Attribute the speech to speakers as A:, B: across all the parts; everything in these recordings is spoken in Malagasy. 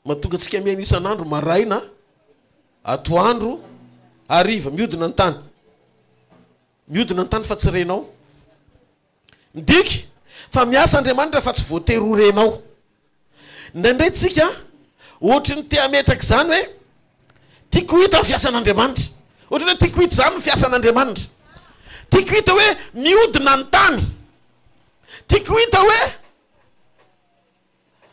A: Mahatonga antsika miaina isan'andro, maraina, atoandro, hariva. Mihodina ny tany. Mihodina ny tany fa tsy renao. Midika fa miasa Andriamanitra fa tsy voatery ho renao. Indraindray tsika ohatry ny te hametraka izany hoe tiako ho hita ny fiasan'Andriamanitra. Ohatry ny hoe tiako ho hita izany ny fiasan'Andriamanitra. Tiako hita hoe mihodina ny tany. Tiako ho hita hoe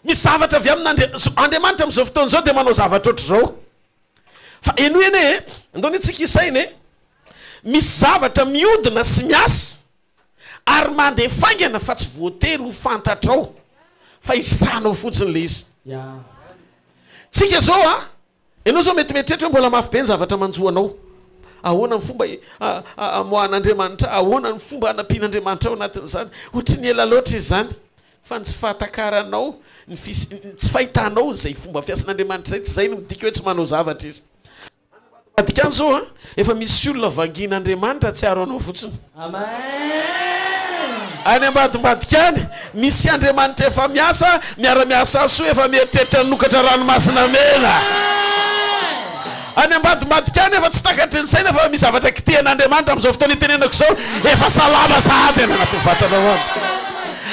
A: misy zavatra avy amin'Andriamanitra amin'izao fotoana izao dia manao zavatra ohatr'izao. Fa henoy anie e, andao anie tsika hisaina e. Misy zavatra mihodina sy miasa ary mandeha faingana fa tsy voatery ho fantatrao fa hisanao fotsiny le izy. Tsika zao a, ianao zao mety mieritreritra hoe mbola mafy be ny zavatra manjo anao. Ahoana ny fomba amoahan'Andriamanitra, ahoana ny fomba hanampian'Andriamanitra ao anatin'izany? Ohatry ny ela loatra izy izany. Fa ny tsy fahatakaranao, ny fis- ny tsy fahitanao izay fomba fiasan'Andriamanitra izay, tsy izay no midika hoe tsy manao zavatra izy. Ambadika any zao an, efa misy olona vangian'Andriamanitra tsy aro anao fotsiny. Any ambadimbadika any, misy Andriamanitra efa miasa, miara-miasa soa, efa mieritreritra hanokatra ranomasina mena. Any ambadimbadika any efa tsy takatry ny saina fa misy zavatra kitihan'Andriamanitra amin'izao fotoana itenenako izao, efa salama sahady any anatin'ny vatanao any.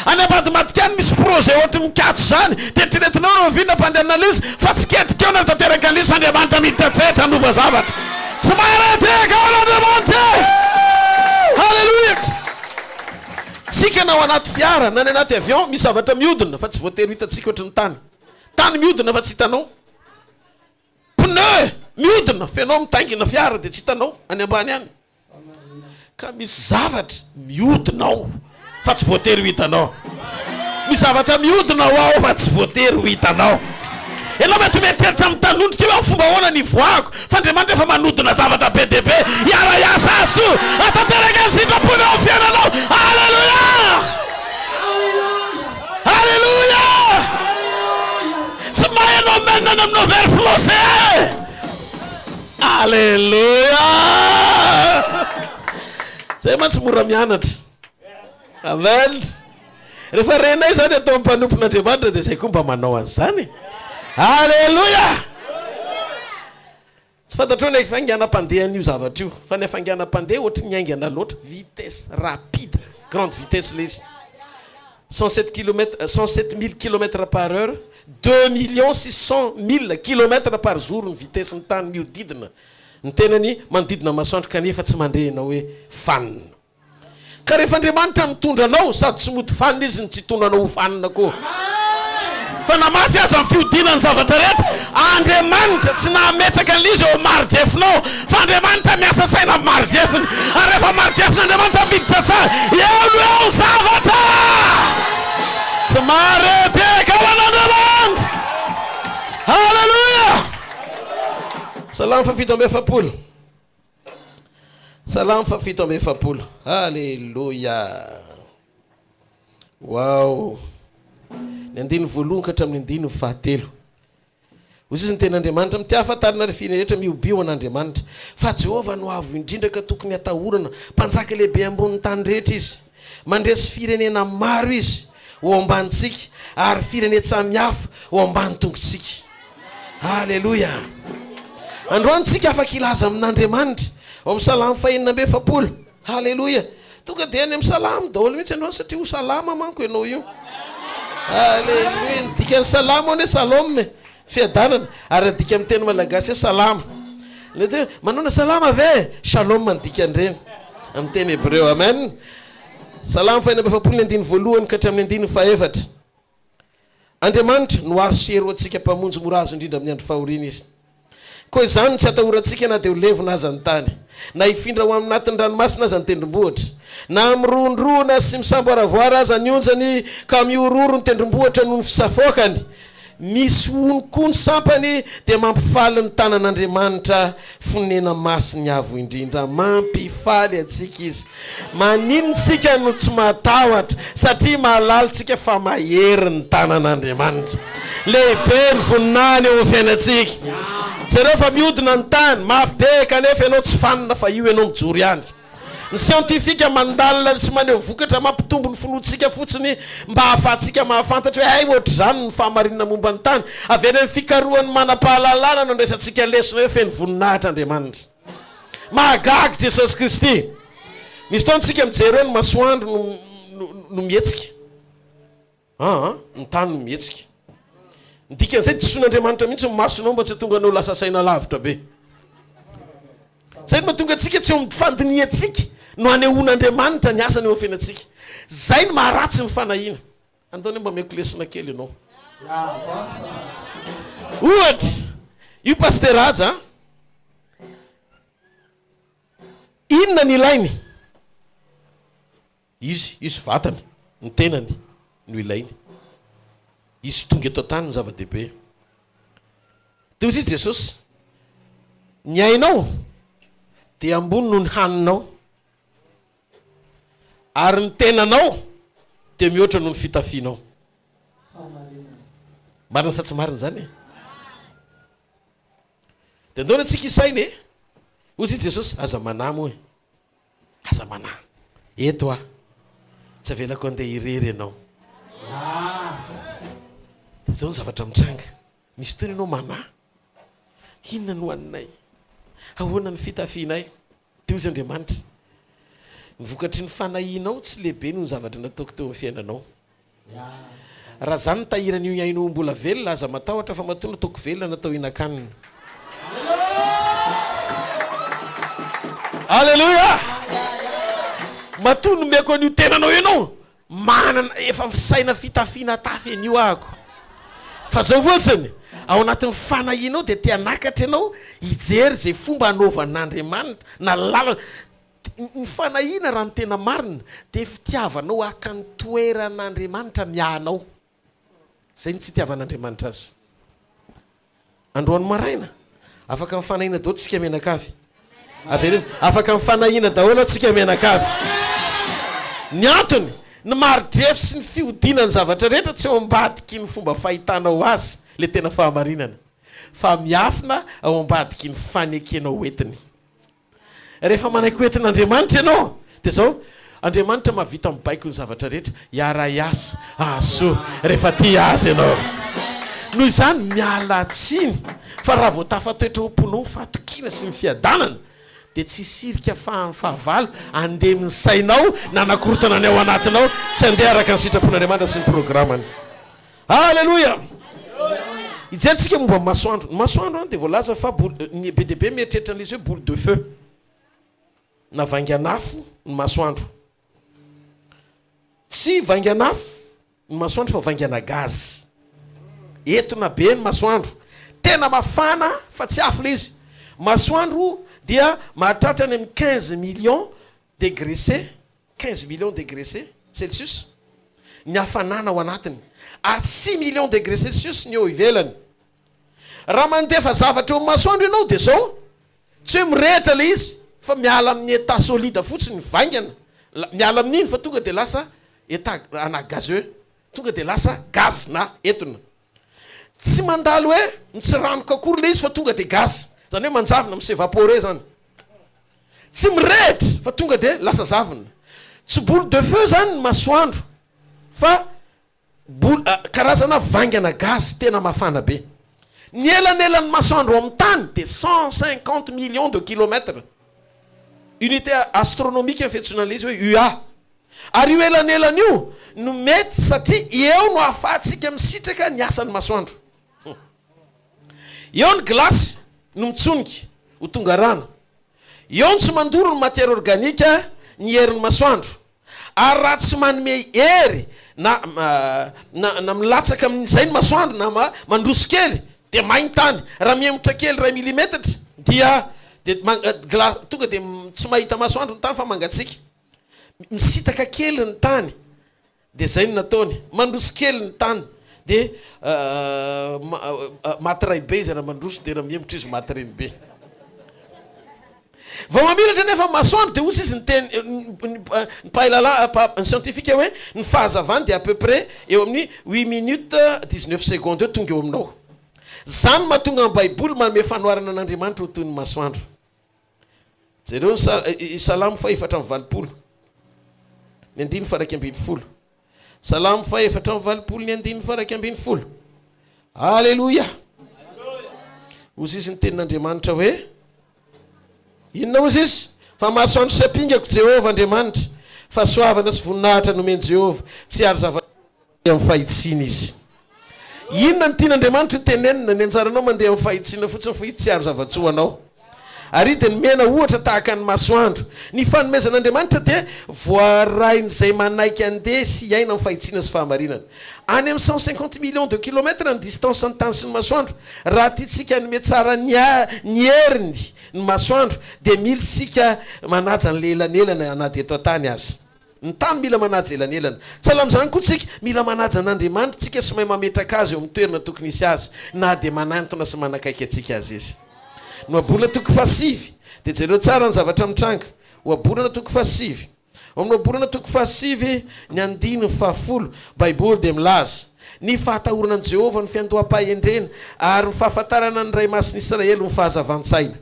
A: Any ambadimbadika any misy projet ohatry ny mikatso izany, dia eritreretinao ireo vina mpandeha analyse fa tsy ketrika eo na tanteraka analyse fa Andriamanitra miditra an-tsehatra hanova zavatra. Tsy maharay-tehaka ao an'Andriamanitra e! Haleloia! Tsika na ao anaty fiara na any anaty avion misy zavatra mihodina fa tsy voatery ho hitantsika ohatry ny tany. Tany mihodina fa tsy hitanao. Pneu mihodina f'enao mitaingina fiara dia tsy hitanao any ambany any. Ka misy zavatra mihodina ao fa tsy voatery ho hitanao. Misy zavatra mihodina ao ao fa tsy voatery ho hitanao. Ianao mety mieritreritra mitanondrika eo amin'ny fomba ahoana ny hivoahako fa Andriamanitra efa manodina zavatra be dia be hiara-hiasa hahasoa hahatanteraka ny sitrapony ao amin'ny fiainanao. Aleloia! Aleloia! Tsy mahay anao amen any aminao very flosé e! Aleloia! Zay mantsy mora mianatra. Amen. Rehefa renay zany atao mpanompon'Andriamanitra dia zay koa mba manao an'izany. Aleloia! Tsy fantatrao ny hafainganam-pandehan'io zavatra io, fa ny hafainganam-pandeha ohatry ny haingana loatra, vitesse rapide, grande vitesse ilay izy. 107 kilomètres, 107 000 kilomètres par heure, 2 600 000 kilomètres par jour ny vitesse ny tany mihodidina ny tenany manodidina masoandro kanefa tsy mandre ianao hoe fanina. Ka rehefa Andriamanitra mitondra anao, sady tsy mody fanina Izy no tsy hitondra anao ho fanina koa. Fa na mafy aza ny fihodinan'ny zavatra rehetra, Andriamanitra tsy nametraka an'ilay izy eo amin'ny mari-drefinao, fa Andriamanitra miasa saina amin'ny mari-drefiny. Ary rehefa mari-drefin'Andriamanitra miditra tsara, eo no eo ny zavatra! Tsy maharedeka ho an'Andriamanitra! Haleloia! Salamo faha-47. Salamo faha-47. Aleloia! Wow! Ny andininy voalohany ka hatramin'ny andininy fahatelo. Hoy izy ny tenin'Andriamanitra, Mitiaha fahatarina ry firenena rehetra, mihobia ho an'Andriamanitra. Fa Jehovah no avo indrindra ka tokony hatahorana, Mpanjaka lehibe ambonin'ny tany rehetra Izy. Mandresy firenena maro Izy ho ao ambanintsika, ary firenen-tsamihafa ho ambany tongotsika. Aleloia! Androany tsika afaka hilaza amin'Andriamanitra ao amin'ny Salamo fahenina amby efapolo. Aleloia! Tonga dia any amin'ny Salamo daholo mihitsy androany satria ho salama manko ianao io. Aleloia! Ny dikan'ny Salamo anie Salom e, fiadanana, ary adika amin'ny teny malagasy hoe salama. Ilay teny hoe manaona salama ve? Shalom ny dikan'ireny amin'ny teny hebreo. Amen! Salamo fahenina amby efapolo ny andininy voalohany ka hatramin'ny andininy fahefatra. Andriamanitra no aro sy hery ho antsika, Mpamonjy mora azo indrindra amin'ny andro fahoriana Izy. Koa izany no tsy atahorantsika na dia ho levona aza ny tany, na hifindra ho anatin'ny ranomasina aza ny tendrombohitra, na mirohondrohona sy misamboaravoara aza ny onjany ka mihorohoro ny tendrombohitra noho ny fisafoakany. Misy hono koa ny sampany dia mampifaly ny tanan'Andriamanitra, fonena-masin'ny Avo Indrindra. Mampifaly antsika Izy. Maninona isika no tsy matahotra? Satria mahalala isika fa mahery ny tanan'Andriamanitra. Lehibe ny voninahiny eo amin'ny fiainantsika. Jereo fa mihodina ny tany, mafy be, kanefa ianao tsy fanina fa io ianao mijoro ihany. Ny siantifika mandalina sy maneho vokatra mampitombo ny finoantsika fotsiny mba hahafahantsika mahafantatra hoe hay ohatr'izany ny fahamarinana momba ny tany. Avy any amin'ny fikarohan'ny manam-pahalalana no andraisantsika lesona hoe feno voninahitra Andriamanitra. Mahagaga Jesosy Kristy. Misy fotoana isika mijery hoe ny masoandro no, no, no mihetsika. Aa, ny tany no mihetsika. Ny dikan'izay disoin'Andriamanitra mihitsy ny masonao mba tsy hahatonga anao lasa saina lavitra be. Izay no mahatonga antsika tsy eo amin'ny fandinihantsika no anehoan'Andriamanitra ny asany eo amin'ny fiainantsika. Izay no maharatsy ny fanahiana. Andao anie mba omeko lesona kely ianao. Ohatra, io Pasitera Haja a, inona ny ilainy? Izy, izy vatany, ny tenany no ilainy. Izy tonga eto an-tany no zava-dehibe. Dia hoy izy Jesosy, Ny ainao dia ambony noho ny haninao, ary ny tenanao dia mihoatra noho ny fitafianao. Marina sa tsy marina izany e? Dia andao antsika hisaina e. Hoy izy Jesosy, aza manahy moa e. Aza manahy. Eto aho. Tsy avelako handeha irery ianao. Dia izao ny zavatra mitranga. Misy fotoana ianao manahy. Inona no haninay? Ahoana ny fitafianay? Dia hoy izy Andriamanitra, Ny vokatry ny fanahianao tsy lehibe noho ny zavatra nataoko teo amin'ny fiainanao. Raha zany ny tahiran'io hiaino ho mbola velona aza matahotra fa matoa nataoko velona natao hihinan-kanina. Aleloia! Matoa nomeko an'io tenanao io ianao, manana efa misaina fitafiana atafy an'io ahako. Fa zao fotsiny, ao anatin'ny fanahianao dia te hanakatra ianao hijery izay fomba hanaovan'Andriamanitra na lalana. Ny fanahiana raha ny tena marina dia fitiavanao haka ny toeran'Andriamanitra miahy anao. Izay no tsy itiavan'Andriamanitra azy. Androany maraina, afaka mifanahiana daholo tsika mianakavy. Avereno, afaka mifanahiana daholo atsika mianakavy. Ny antony, ny mari-drefy sy ny fihodinan'ny zavatra rehetra tsy ao ambadiky ny fomba fahitanao azy ilay tena fahamarinana, fa miafina ao ambadiky ny fanekenao hoentiny. Rehefa manaiky ho entin'Andriamanitra ianao, dia izao, Andriamanitra mahavita mibaiko ny zavatra rehetra, hiara-hiasa hahasoa rehefa tia Azy ianao. Noho izany, miala tsiny fa raha vao tafatoetra ao am-ponao ny fahatokiana sy ny fiadanana, dia tsy hisy hirika afahan'ny fahavalo handemy ny sainao na hanakorontana ny ao anatinao tsy handeha araka ny sitrapon'Andriamanitra sy ny programany. Aleloia! Hijery tsika momba ny masoandro. Ny masoandro an dia voalaza fa boule, ny be dia be mieritreritra an'ilay izy hoe boule de feu. Na vaingan'afo ny masoandro. Tsy vaingan'afo ny masoandro fa vaingana gaz. Etona be ny masoandro. Tena mafana fa tsy afo ilay izy. Masoandro dia mahatratra any amin'ny 15 millions degré C. 15 millions degré C, Celsius, ny hafanana ao anatiny, ary 6 millions degré Celsius ny eo ivelany. Raha mandefa zavatra eo amin'ny masoandro ianao dia izao, tsy hoe mirehitra ilay izy fa miala amin'ny état solide fotsiny, vaingana, miala amin'iny fa tonga dia lasa état ana gazeux, tonga dia lasa gaz na etona. Tsy mandalo hoe mitsiranoka akory ilay izy fa tonga dia gaz, izany hoe manjavona, mi-s'évaporer izany. Tsy mirehitra fa tonga dia lasa zavona. Tsy boule de feu zany ny masoandro fa boule karazana vaingana gaz tena mafana be. Ny elanelan'ny masoandro amin'ny tany dia 150 millions de kilomètres. Unité astronomique ny fiantsoana an'ilay izy hoe UA. Ary io elanelana io no mety satria eo no ahafahantsika misitraka ny asan'ny masoandro. Eo ny glace no mitsonika ho tonga rano. Eo ny tsy mandoro ny matière organique ny herin'ny masoandro. Ary raha tsy manome hery na na na milatsaka amin'izay ny masoandro na mandroso kely dia may ny tany. Raha mihemotra kely iray milimetatra dia dia gla tonga dia tsy mahita masoandro ny tany fa mangatsiaka. Misitaka kely ny tany. Dia izay no nataony. Mandroso kely ny tany dia maty raibe izy raha mandroso dia raha mihemotra izy maty renibe. Vao mamiratra anefa ny masoandro dia hoy izy niteny ny mpahay lalà ny scientifique hoe ny fahazavany dia à peu près eo amin'ny huit minutes 19 secondes eo tonga eo aminao. Izany no mahatonga ny baiboly manome fanoharana an'Andriamanitra ho toy ny masoandro. Jereo ny Salamo faha-84, ny andininy faha-11. Salamo faha-84, ny andininy faha-11. Aleloia! Hozy izy ny tenin'Andriamanitra hoe, Inona hozy izy? Fa masoandro sy ampingako Jehovah Andriamanitra, fahasoavana sy voninahitra nomen'i Jehovah, tsy hary zava amin'ny fahitsiana izy. Inona no tian'Andriamanitra ho tenenina? Ny anjaranao mandeha amin'ny fahitsiana fotsiny fa izy tsy hary zava-tsoa anao. Ary dia nomena ohatra tahaka ny masoandro. Ny fanomezan'Andriamanitra dia voarain'izay manaiky handeha sy hiaina amin'ny fahitsiana sy fahamarinana. Any amin'ny 150 millions de kilomètres ny distance ny tany sy ny masoandro. Raha tiantsika hanome tsara ny ny heriny ny masoandro dia mila isika manaja an'ilay elanelana na dia eto an-tany aza. Ny tany mila manaja elanelana. Sahala amin'izany koa tsika, mila manaja an'Andriamanitra tsika sy mahay mametraka Azy eo amin'ny toerana tokony hisy Azy, na dia manantona sy manakaiky antsika aza Izy. Ny Ohabolana toko fahasivy, dia jereo tsara ny zavatra mitranga. Ohabolana toko fahasivy. Ao amin'ny Ohabolana toko fahasivy, ny andininy fahafolo, Baiboly dia milaza, Ny fahatahorana an'i Jehovah no fiandoham-pahendrena, ary ny fahafantarana ny Ray Masin'i Israely no fahazavan-tsaina.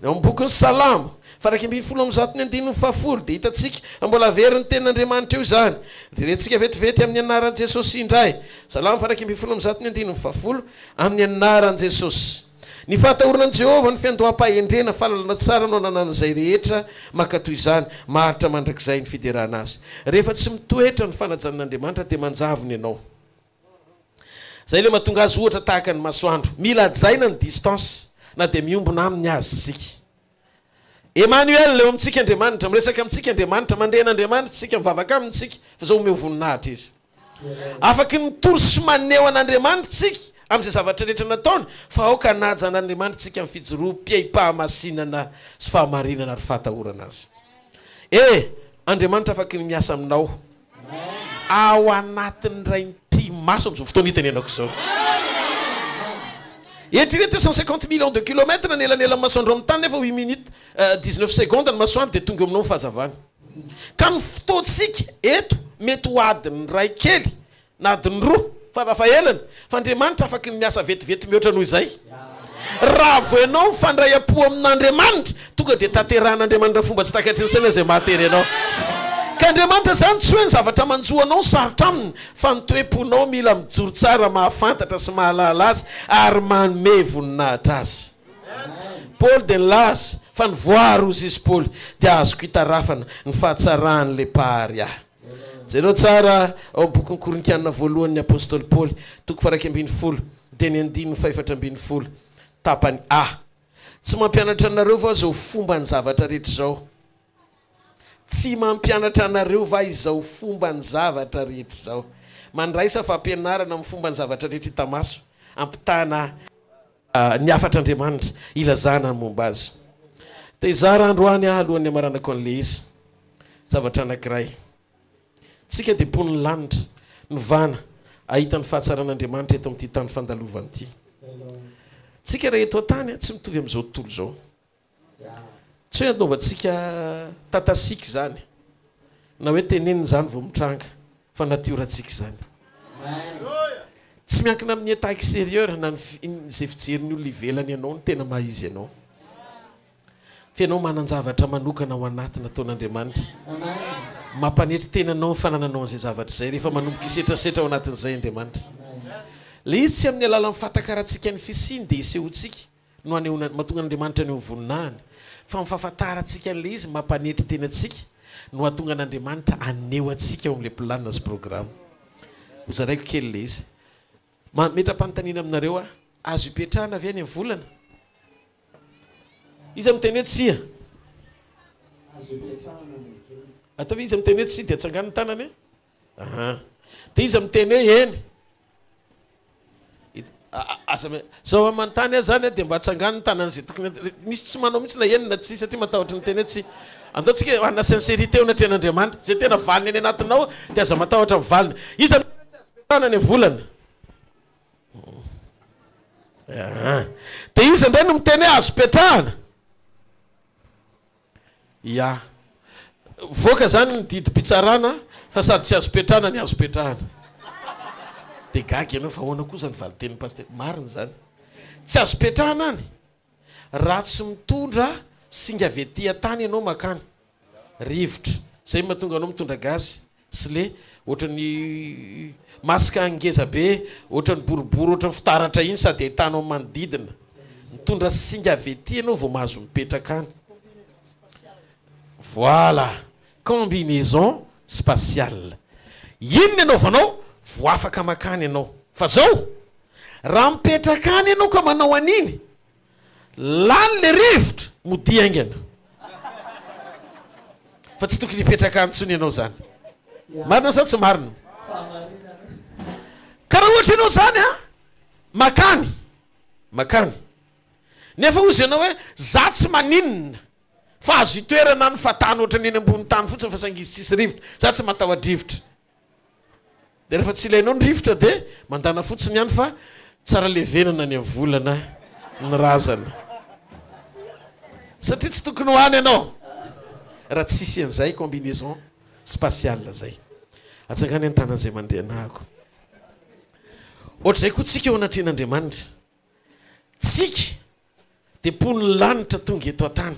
A: Ny ao amin'ny bokin'ny Salamo, faha-111 ny andininy fahafolo, dia hitantsika fa mbola averin'ny Tenin'Andriamanitra eo izany. Jerentsika vetivety amin'ny anaran'i Jesosy indray. Salamo faha-111 ny andininy fahafolo, amin'ny anaran'i Jesosy. Ny fahatahorana an'i Jehovah no fiandoham-pahendrena, fahalalana tsara no ananan'izay rehetra mankatò izany, maharitra mandrakizay ny fiderana azy. Rehefa tsy mitoetra ny fanajana an'Andriamanitra dia manjavona ianao. Zay le mahatonga azy ohatra tahaka ny masoandro. Mila hajaina ny distance na dia miombona aminy aza isika. Emmanuel eo amintsika Andriamanitra, miresaka amintsika Andriamanitra, mandre an'Andriamanitra isika, mivavaka aminy isika, fa zao omeo voninahitra izy. Afaky mitory sy maneho an'Andriamanitra isika amin'izay zavatra rehetra nataony, fa aoka hanaja an'Andriamanitra isika amin'ny fijoroam-piaim-pahamasinana sy fahamarinana ary fahatahorana azy. E! Andriamanitra afaky ny miasa aminao. Ao anatin'ny ray mipi-maso amin'izao fotoana itenenako izao. Eritrereto hoe 150 millions de kilomètres ny elanelan'ny masoandro amin'ny tany nefa huit minutes 19 secondes ny masoandro dia tonga eo aminao ny fahazavany. Ka ny fotoantsika eto mety ho adiny iray kely Na adiny roa, farafahelany, fa Andriamanitra afaky ny miasa vetivety mihoatra noho izay. Raha vao ianao mifandray am-po amin'Andriamanitra, tonga dia tanterahan'Andriamanitra fomba tsy takatry ny saina izay mahatery anao. Ka Andriamanitra izany tsy hoe ny zavatra manjo anao no sarotra aminy, fa ny toe-ponao mila mijoro tsara mahafantatra sy mahalala Azy ary manome voninahitra Azy. Paoly dia nilaza fa ny voary, hozy izy Paoly, dia azoko itarafana ny fahatsaran'ilay Mpahary ahy. Jereo tsara ao amin'ny bokin'ny Korintiana voalohany ny apostoly Paoly, toko faha-11, dia ny andininy faha-14, tapany A. Tsy mampianatra anareo va izao fomba ny zavatra rehetra izao? Tsy mampianatra anareo va izao fomba ny zavatra rehetra izao? Mandraisa fampianarana amin'ny fomba ny zavatra rehetra hita maso, ampitana ny hafatr'Andriamanitra, ilazana ny momba Azy. Te hizara androany aho alohan'ny hamaranako an'ilay izy. Zavatra anankiray. Tsika dia mponin'ny lanitra, novana hahita ny fahatsaran'Andriamanitra eto amin'ity tany fandalovana ity. Tsika raha eto an-tany tsy mitovy amin'izao tontolo izao. Tsy hoe anaovantsika tatasiaka izany na hoe tenenina izany vao mitranga fa natiorantsika izany. Tsy miankina amin'ny état extérieur na ny izay fijerin'ny olona ivelany anao no tena maha izy anao. Fa ianao manan-javatra manokana ao anaty nataon'Andriamanitra. Mampanetry tena anao ny fanananao an'izay zavatra izay rehefa manomboka hisetrasetra ao anatin'izay Andriamanitra. Ilay izy tsy amin'ny alalan'ny fahatakarantsika ny fisiany dia isehoantsika. no anehoana, mahatonga an'Andriamanitra haneho ny voninahiny, fa ny fahafantarantsika an'ilay izy mampanetry tena antsika no hahatonga an'Andriamanitra haneho antsika ao amin'ilay planina sy programa. Hozaraiko kely ilay izy. Mametra-panontaniana aminareo aho, azo ipetrahana ve any amin'ny volana? Iza miteny hoe tsia?
B: Azo ipetrahana any amin'ny volana.
A: Ataovy iza miteny hoe tsia dia atsangano ny tanany e. Aha. Dia iza miteny hoe eny? Aza zao manontany aho zany dia mba atsangano ny tanan'izay tokony misy tsy manao mihitsy na eny na tsia satria matahotra ny teny hoe tsia. Andao tsika hanana sincérité eo anatrehan'Andriamanitra. Izay tena valiny any anatinao dia aza matahotra amin'ny valiny. Iza miteny hoe tsy azo petrahana ny volana? Aha. Dia iza indray no miteny hoe azo petrahana? Ya. Voaka zany ny didim-pitsarana fa sady tsy azo petrahana ny azo petrahana. Dia gaga ianao fa ahoana koa zany valin-tenin'i Pasitera. Marina izany. Tsy azo petrahana any raha tsy mitondra. Singa avy aty an-tany ianao makany. Rivotra. Zay no mahatonga anao mitondra gaz sy le ohatran'ny masque ngeza be, ohatran'ny boribory ohatran'ny fitaratra iny sady ahitanao ny manodidina. Mitondra singa avy aty ianao vao mahazo mipetraka any. Voilà! Combinaison spatiale. Iny ny anaovanao vao afaka makany ianao. Fa zao, raha mipetraka any ianao ka manao an'iny, Lany le rivotra, modia haingana. Fa tsy tokony hipetraka any intsony ianao zany. Marina sa tsy marina? Ka raha ohatra ianao zany an, makany, makany. Nefa hozy ianao hoe za tsy maninona fa azo itoerana any fa tany ohatran'ny eny ambony tany fotsiny fa saingy izy tsisy rivotra, za tsy matahotra-drivotra. Dia rehefa tsy ilainao ny rivotra dia mandana fotsiny ihany fa tsara levenana any amin'ny volana ny razana. Satria tsy tokony ho any ianao raha tsisy an'izay combinaison spatiale zay. Atsangano ny tanan'izay mandeha anahako. Ohatr'izay koa tsika eo anatrehan'Andriamanitra. Tsika dia mponin'ny lanitra tonga eto an-tany.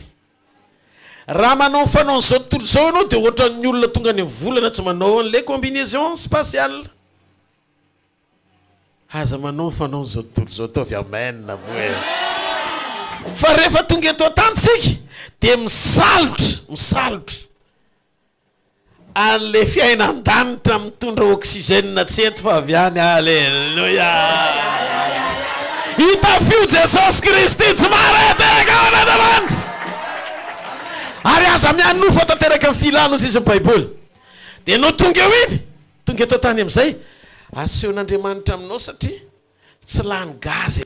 A: Raha manao ny fanaon'izao tontolo izao ianao dia ohatran'ny olona tonga any amin'ny volana tsy manao an'ilay combinaison spatiale. Aza manao ny fanaon'izao tontolo izao, ataovy amen moa e. Fa rehefa tonga eto an-tany isika dia misalotra, misalotra. Ary le fiainan-danitra mitondra oxygène tsy eto fa avy any, Aleloia! Hitafio Jesosy Kristy tsy mahareteraka ao an'Andriamanitra! Ary aza mianoa fa tanteraka ny filana hozy izy ny Baiboly. Dia ianao tonga eo iny, tonga eto an-tany amin'izay, asehon'Andriamanitra aminao satria tsy lany gaz e.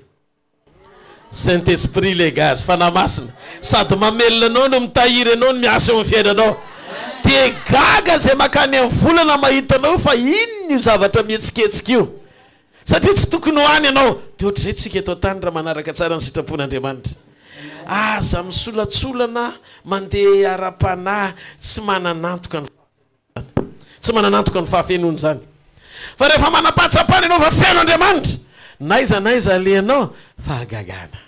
A: Saint Esprit le gaz, Fanahy Masina, sady mamelona anao no mitahiry anao no miasa eo amin'ny fiainanao. Dia gaga izay makany amin'ny volana mahita anao fa inona io zavatra mihetsiketsika io. Satria tsy tokony ho any ianao. Dia ohatr'izay tsika eto an-tany raha manaraka tsara ny sitrapon'Andriamanitra. Aza misolatsolana mandeha ara-panahy tsy manan'antoka ny Tsy manana antoka ny fahafenoany izany. Fa rehefa manam-pahatsapana ianao fa feno Andriamanitra, n'aiza n'aiza alehanao, fahagagana.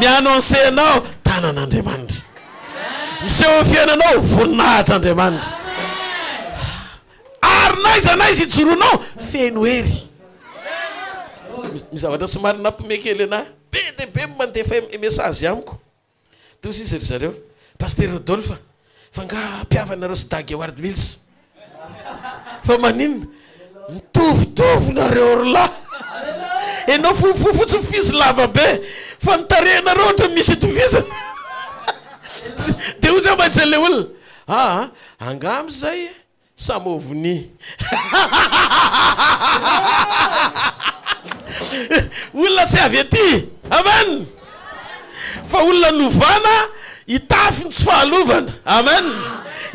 A: Mi-annoncer anao, tanan'Andriamanitra. Miseho amin'ny fiainanao, voninahitr'Andriamanitra. Ary n'aiza n'aiza ijoroanao, feno hery. Misy zavatra somary nampime kely anah, be dia be ny mandefa message amiko. Toa sisa ry zareo. Pasitera Rodolphe, fa nga mpihavana nareo sy Dag Heward Mills? Fa maninona? Mitovitovy nareo ry lahy. Enao fohifohy fotsiny f'izy lava be, fa ny tarehinareo ohatran'ny misy itovizana. Dia hoy za mantsy an'ilay olona, aa, angamba izay e. Samy ovni. Olona tsy avy aty. Amen. Fa olona novana hitafy ny tsy fahalovana. Amen.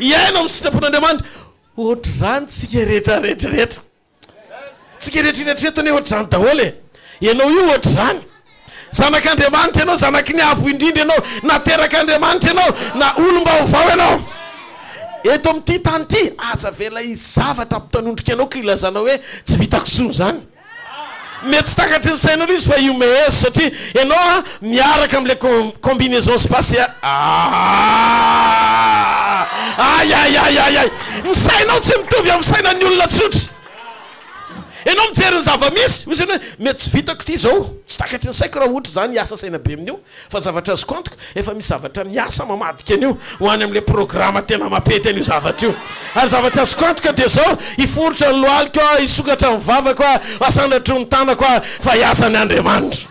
A: Hiaina amin'ny sitrapon'Andriamanitra. Ohatr'izany tsika rehetra rehetra rehetra. Tsika rehetra rehetra eto anie ohatr'izany daholo e. Ianao io ohatr'izany. Zanak'Andriamanitra ianao, zanaky ny Avo Indrindra ianao, naterak'Andriamanitra ianao, na olom-baovao ianao. Eto amin'ity tany ity, aza avela hisy zavatra hampitanondrika anao ka hilazanao hoe tsy vitako intsony izany. Mety tsy takatry ny sainao ilay izy fa ihomehezo satria ianao miaraka amin'ilay combinaison spatiale. Ah! Ay ay ay ay ay! Ny sainao tsy mitovy amin'ny sainan'ny olona tsotra. Ianao mijery ny zava-misy, hoy izy hoe mety tsy vitako ity izao, tsy takatry ny saiko raha ohatra izany hiasa saina be amin'io, fa ny zavatra azoko antoka, efa misy zavatra miasa mamadika an'io ho any amin'ilay programa tena mampety an'io zavatra io. Ary ny zavatra azoko antoka dia izao, hiforitra ny lohaliko aho, hisokatra ny vavako aho, hasandratro ny tanako aho, fa hiasa ny Andriamanitra.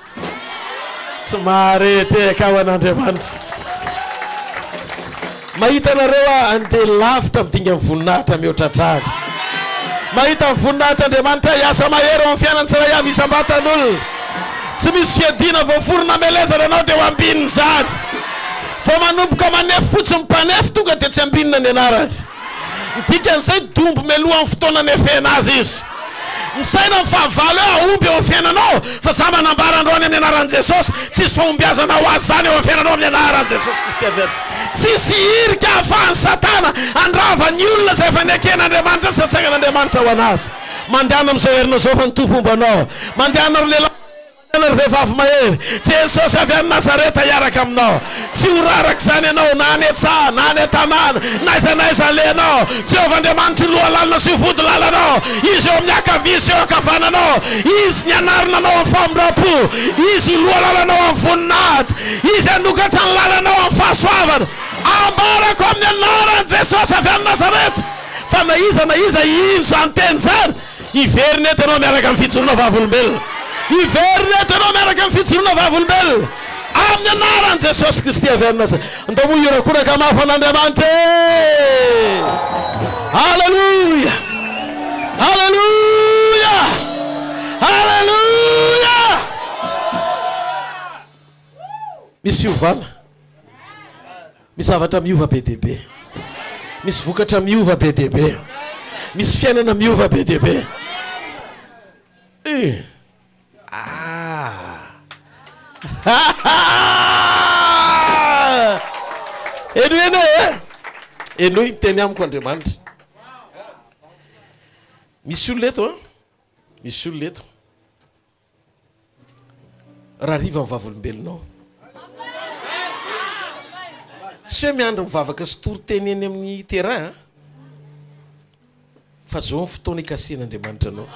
A: Tsy mahare tehaka ho an'Andriamanitra. Mahita anareo aho handeha lavitra amin'ny dingan'ny voninahitra mihoatra hatrany. Mahita ny voninahitr'Andriamanitra hiasa mahery eo amin'ny fiainan'ny tsirairay avy isam-batan'olona. Tsy misy fiadiana voaforona hamelezana anao dia ho ambinina izany. Vao manomboka manefy fotsiny ny mpanefy tonga dia tsy ambinina ny anarany. Ny dikan'izay dombo melohan'ny fotoana anefena azy izy. Misaina ny fahavalo hoe hahomby eo amin'ny fiainanao fa za manambara androany amin'ny anaran'i Jesosy, tsisy fahombiazana ho azy izany eo amin'ny fiainanao amin'ny anaran'i Jesosy Kristy avy any. Tsisy hirika ahafahan'i Satana handrava ny olona izay efa neken'Andriamanitra sy natsangan'Andriamanitra ho an'azy. Mandehana amin'izao herinao izao fa ny Tompo homba anao. Mandehana ry lehilahy. Ry vehivavy mahery, Jesosy avy any Nazareta hiaraka aminao. Tsy ho raraka izany ianao na any an-tsaha, na any an-tanàna, na aiza na aiza alehanao. Jehovah Andriamanitro loha lalina sy ho vody lalanao. Izy eo amin'ny ankavia sy eo ankavananao. Izy ny hanarina anao amin'ny famindram-po. Izy ho loha lalanao amin'ny voninahitra. Izy hanokatra ny lalanao amin'ny fahasoavana. Ambarako amin'ny anaran'i Jesosy avy any Nazareta fa na iza na iza hino izany teny izany, Hiverina eto ianao miaraka amin'ny fijoroana vavolombelona. Hiverina eto ianao miaraka amin'ny fijoroana vavolombelona. Amin'ny anaran'i Jesosy Kristy avy any Nazareta. Andao moa hiorakoraka mafy an'Andriamanitra e! Haleloia! Haleloia! Haleloia! Misy fiovana. Misy zavatra miova be dia be. Misy vokatra miova be dia be. Misy fiainana miova be dia be. Eh. Ah. Henoy anie e. Henoy miteny amiko Andriamanitra. Misy olona eto an. Misy olona eto. Rahariva ny vavolombelonao. Tsy hoe miandry mivavaka sy toriteny eny amin'ny terrain an, fa zao ny fotoana ikasihan'Andriamanitra anao.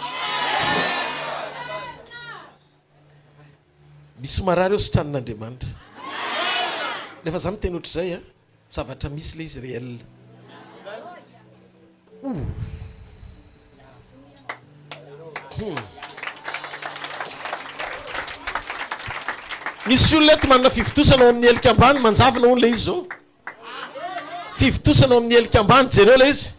A: Misy marary eo sitranin'Andriamanitra. Rehefa za miteny ohatr'izay an, Zavatra misy le izy réel. Misy olona eto manana fivontosana ao amin'ny helika ambany, manjavona hono le izy zao. Fivontosana ao amin'ny helika ambany, jereo le izy.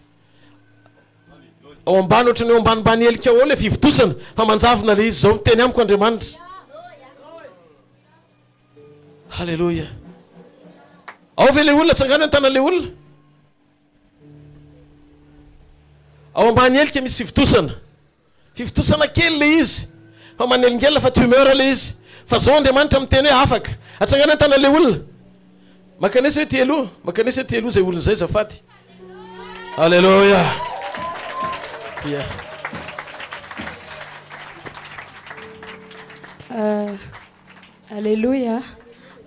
A: Ao ambany ohatran'ny eo ambanimbany helika ao le fivontosana, fa manjavona le izy zao. Miteny amiko Andriamanitra. Haleloia. Ao ve le olona? Tsangano ny tanan'le olona. Ao ambany helika misy fivontosana. Fivontosana kely le izy. Fa manelingelina fa tumeur le izy. Fa zao Andriamanitra miteny hoe afaka. Atsangano ny tanan'le olona. Makanesa hoe ty aloha. Makanesa hoe ty aloha zay olona zay zafady. Alléluia. Yeah.
C: Uh, Aleloia!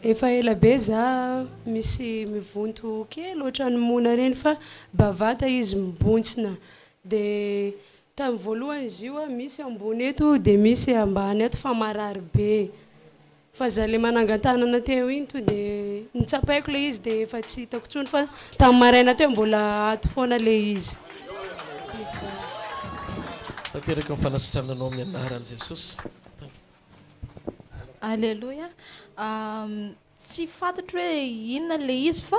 C: Efa ela be za misy mivonto kely ohatran'ny mona reny fa bavata izy mibontsina de tamin'ny voalohany izy io misy ambony eto de misy ambany ato fa marary be fa za le manangan-tanana teo iny to de notsapaiko le izy de efa tsy hitako intsony fa tamin'ny maraina teo mbola ato foana le izy.
A: Tanteraka ny fanasitrananao amin'ny anaran'i Jesosy.
D: Aleloia. Tsy fantatro hoe inona ilay izy fa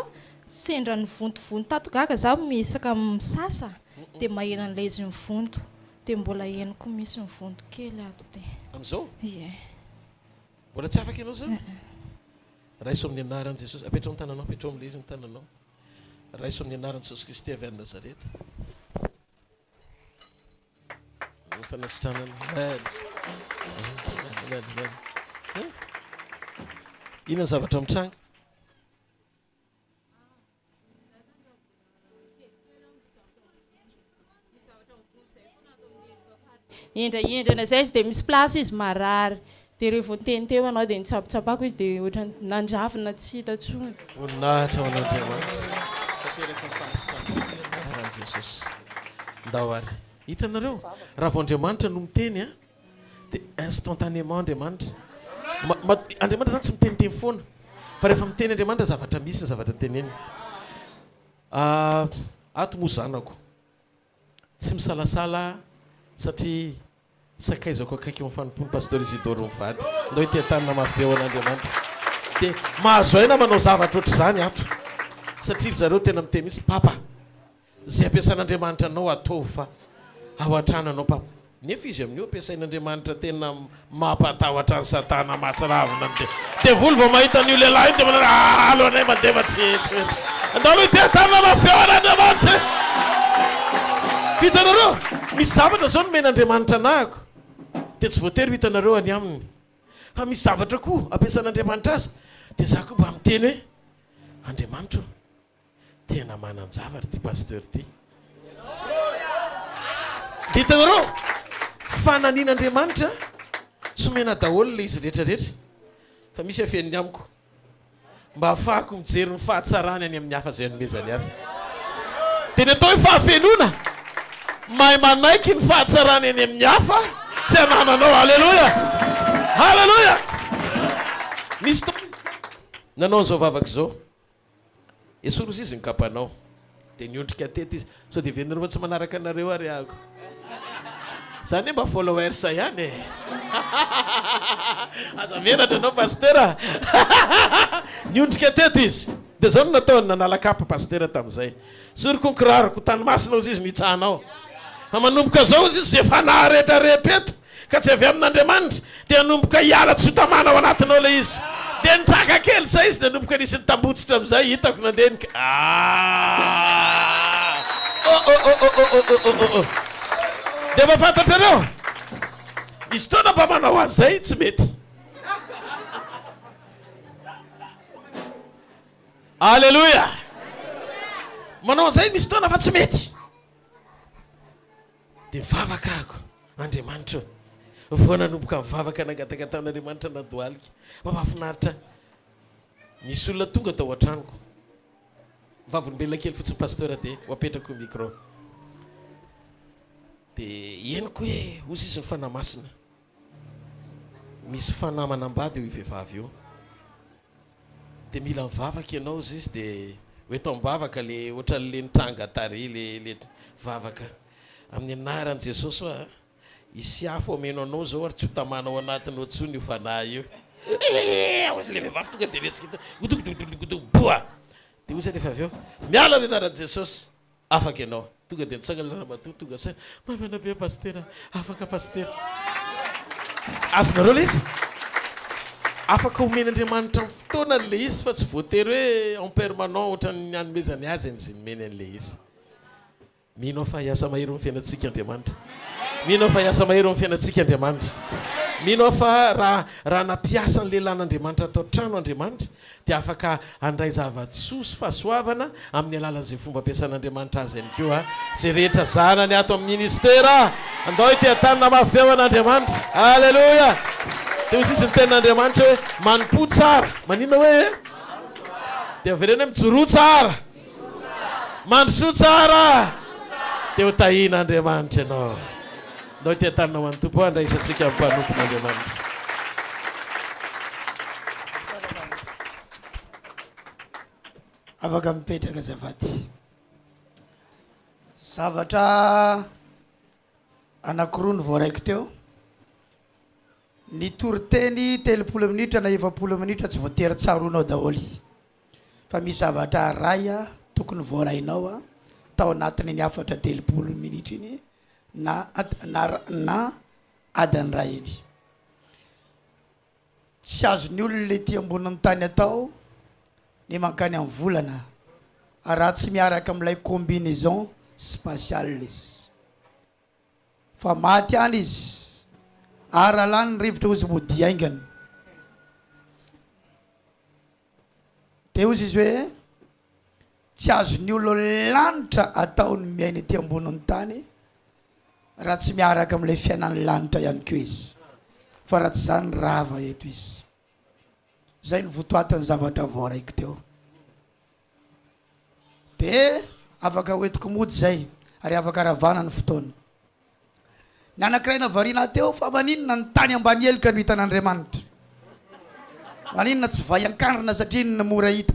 D: sendra nivontovonto tato gaga za miezaka misasa dia maheno an'ilay izy mivonto dia mbola henoko misy mivonto kely ato dia.
A: Amin'izao?
D: Ie.
A: Mbola tsy afaka ianao izany? Raiso amin'ny anaran'i Jesosy. Apetraho ny tananao, apetraho amin'ilay izy ny tananao. Raiso amin'ny anaran'i Jesosy Kristy avy any Nazareta. Ny fanasitranana. Amen. Amen. Amen. Amen. Inona ny zavatra mitranga?
E: Hendrahendrana zay izy dia misy place izy marary. Dia reo vao niteny teo ianao dia nitsapotsapako izy dia ohatran'ny nandravina tsy hita intsony.
A: Voninahitra ho an'Andriamanitra. Tanteraka ny fanasitranana amin'ny anaran'i Jesosy. Ndao ary. Hitanareo? Raha vao Andriamanitra no miteny an, dia instantanément Andriamanitra. Ma, ma, Andriamanitra zany tsy miteniteny foana. Fa rehefa miteny Andriamanitra zavatra misy ny zavatra teneniny. Ah, ato moa zanako. Tsy misalasala aho satria sakaizako akaiky eo amin'ny fanompoan'i Pasteur Isidore mivady. Ndao hiteha-tanana mafy be ho an'Andriamanitra. Dia mahazo aina manao zavatra ohatr'izany ato. Satria ry zareo tena miteny mihitsy, Papa, izay ampiasan'Andriamanitra anao ataovy fa ao an-trano anao Papa. Nefa izy amin'io ampiasain'Andriamanitra tena mampatahotra an'i Satana mahatsiravina ny devoly vao mahita an'io lehilahy io dia manao hoe ah aleo anay mandeha fa tsy tsy mety. Andao aloha hiteha-tanana mafy eo an'Andriamanitra e! Hitanareo? Misy zavatra izao nomen'Andriamanitra anahako dia tsy voatery ho hitanareo any aminy. Fa misy zavatra koa ampiasan'Andriamanitra azy dia za koa mba miteny hoe Andriamanitra ô! Tena manan-javatra ity pasteur ity. Hitanareo? Fananian'Andriamanitra. Tsy omena daholo ilay izy rehetra rehetra fa misy afeniny amiko. Mba hahafahako mijery ny fahatsarany any amin'ny hafa izay anomezany azy. Dia ny atao hoe fahafenoana, mahay manaiky ny fahatsarany any amin'ny hafa tsy anananao. Aleloia! Aleloia! Nisy fotoana izy nanao an'izao vavaka izao. Esory ozy izy ny kapanao. Dia niondrika teto izy. Sao dia heverinareo fa tsy manaraka anareo ary ahako. Za anie mba followers ihany e. Aza menatra ianao Pasitera. Niondrika teto izy. Dia izao no nataony, nanala kapa Pasitera tamin'izay. Soriko ny kiraroko, tany masina ozy izy nitsahanao. Fa manomboka izao ozy izy, izay fanahy rehetra rehetra eto, ka tsy avy amin'Andriamanitra, dia hanomboka hiala tsy ho tamana ao anatinao ilay izy. Dia nitraka kely izay izy, nanomboka nisy nitambotsitra amin'izay, hitako nandeha ny ah! Oh oh oh oh oh oh oh oh oh. Dia mba fantatrareo, misy fotoana mba manao an'izay tsy mety. Aleloia! Manao an'izay misy fotoana fa tsy mety. Dia mivavaka ako, Andriamanitra ô. Vao nanomboka nivavaka nangataka tamin'Andriamanitra nandohalika. Mba mahafinaritra ahy. Nisy olona tonga tao an-tranoko. Vavolombelona kely fotsiny Pasteur dia ho apetrako ny micro. Dia henoko hoe hozy izy ny Fanahy Masina. Misy fanahy manambady eo io vehivavy io. Dia mila mivavaka ianao hozy izy dia ho eto am-bavaka le ohatran'le nitranga tary le le vavaka. Amin'ny anaran'i Jesosy hoa hisy afo hameno anao izao ary tsy ho tamana ao anatinao intsony io fanahy io. Hozy le vehivavy tonga dia nihetsika teo, boa! Dia hozy rehefa avy eo, miala amin'ny anaran'i Jesosy. Afaka ianao. Tonga dia nitsangana ilay ramatoa, tonga saina. Maivana be pasitera, afaka pasitera. Azonareo ilay izy? Afaka omen'Andriamanitra amin'ny fotoanany ilay izy fa tsy voatery hoe en permanent ohatran'ny hanomezany azy an'izay nomeny an'ilay izy. Mino aho fa hiasa mahery eo amin'ny fiainantsika Andriamanitra. Mino aho fa hiasa mahery eo amin'ny fiainantsika Andriamanitra. Mino aho fa raha raha nampiasa ny lehilahin'Andriamanitra tao an-trano Andriamanitra dia afaka handray zava-tsoa sy fahasoavana amin'ny alalan'izay fomba ampiasan'Andriamanitra azy ihany koa izay rehetra zanany ato amin'ny ministera. Andao hiteha-tanana mafy be ho an'Andriamanitra. Aleloia! Dia hoy sisa ny tenin'Andriamanitra hoe, Manompoa tsara. Maninona hoe? Dia avereno hoe, Mijoroa tsara. Mandrosoa tsara. Dia ho tahian'Andriamanitra ianao. Ndao hiteha-tanana ho an'ny Tompo handraisantsika ny mpanompon'Andriamanitra.
B: Afaka mipetraka azafady. Zavatra anankiroa no voaraiko teo. Ny toriteny 30 minitra na 40 minitra tsy voatery tsaroanao daholo. Fa misy zavatra ray tokony voarainao tao anatin'iny hafatra 30 minitra iny na na na adiny iray iny. Tsy azon'ny olona ety ambonin'ny tany atao ny mankany amin'ny volana raha tsy miaraka amin'ilay combinaison spatiale izy. Fa maty any izy ary raha lany ny rivotra hozy modia haingana. Dia hozy izy hoe tsy azon'ny olona lanitra atao ny miaina ety ambonin'ny tany raha tsy miaraka amin'ilay fiainan'ny lanitra ihany koa izy fa raha tsy izany rava eto izy. Izay no votoatin'ny zavatra voaraiko teo. Dia afaka hoentiko mody izay ary afaka ravana ny fotoana. Ny anankiray navarina ahy teo fa maninona ny tany ambany helika no hitan'Andriamanitra? Maninona tsy vay an-kandrina satria iny no mora hita?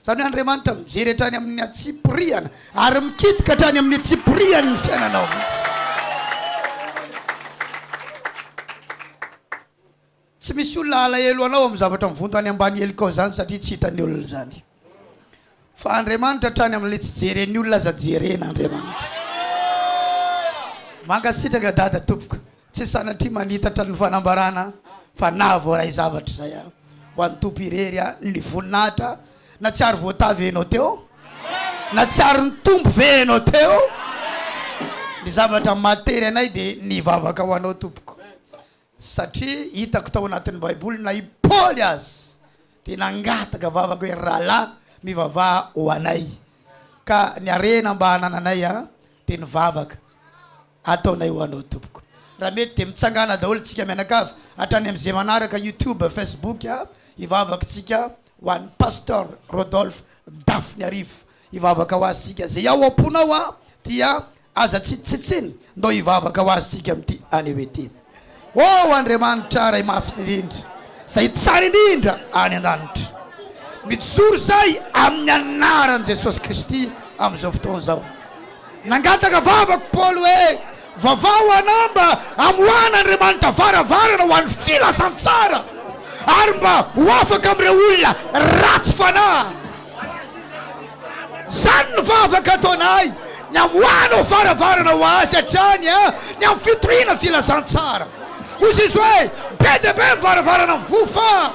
B: Izany hoe Andriamanitra mijery hatrany amin'ny antsipirihana ary mikitika hatrany amin'ny antsipirihany ny fiainanao mihitsy. Tsy misy olona halahelo anao amin'ny zavatra mivonto any ambany helikao izany satria tsy hitan'ny olona izany. Fa Andriamanitra hatrany amin'ilay tsy jeren'ny olona aza jerena Andriamanitra. Mankasitraka Dada tompoko. Tsy sanatria manitatra ny fanambarana fa nahavoaray zavatra izay aho. Ho an'ny Tompo irery ny voninahitra. Natsiaro voatavy enao teo? Natsiaro nitombo ve enao teo? Ny zavatra mahatery anay dia nivavaka ho anao tompoko. Satria hitako tao anatin'ny baiboly na i Paoly aza dia nangataka vavaka hoe rahalahy mivavaha ho anay ka ny harena mba hanananay an dia ny vavaka ataonay ho anao tompoko. Raha mety dia mitsangàna daholo tsika mianakavy hatrany amin'izay manaraka youtube, facebook a, hivavaka tsika ho an'i Pasteur Rodolphe Dafiniarivo. Hivavaka ho azy tsika. Izay ao am-ponao a dia aza tsitsitsitsina, ndao hivavaka ho azy tsika amin'ity anio ity. Oh Andriamanitra Ray Masina indrindra, izay tsara indrindra any an-danitra. Mijoro izahay amin'ny anaran'i Jesosy Kristy amin'izao fotoana izao. Nangataka vavaka Paoly hoe, Vavaho anà mba hamoahan'Andriamanitra varavarana ho an'ny filazantsara, ary mba ho afaka amin'ireo olona ratsy fanahy. Izany no vavaka ataonay, ny hamoahanao varavarana ho azy hatrany, ny amin'ny fitoriana filazantsara. Hoy Jesoa hoe, Be dia be ny varavarana mivoha fa